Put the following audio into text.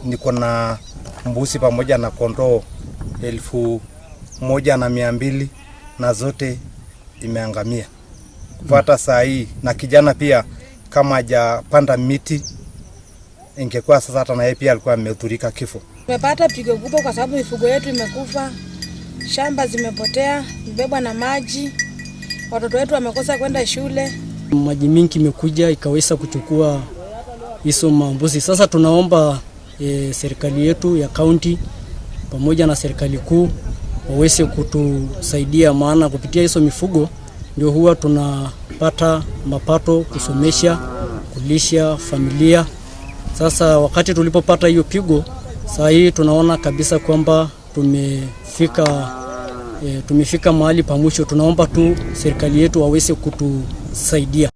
Niko na mbuzi pamoja na kondoo 1,200 na zote imeangamia kupata saa hii, na kijana pia kama hajapanda miti ingekuwa sasa hata na yeye pia alikuwa amehudhurika kifo. Tumepata pigo kubwa kwa sababu mifugo yetu imekufa, shamba zimepotea, zimebebwa na maji, watoto wetu wamekosa kwenda shule. Maji mingi imekuja ikaweza kuchukua hizo mambuzi. Sasa tunaomba serikali yetu ya kaunti pamoja na serikali kuu waweze kutusaidia, maana kupitia hizo mifugo ndio huwa tunapata mapato kusomesha, kulisha familia. Sasa wakati tulipopata hiyo pigo, saa hii tunaona kabisa kwamba tumefika mahali pa mwisho. Tunaomba tu serikali yetu waweze kutusaidia.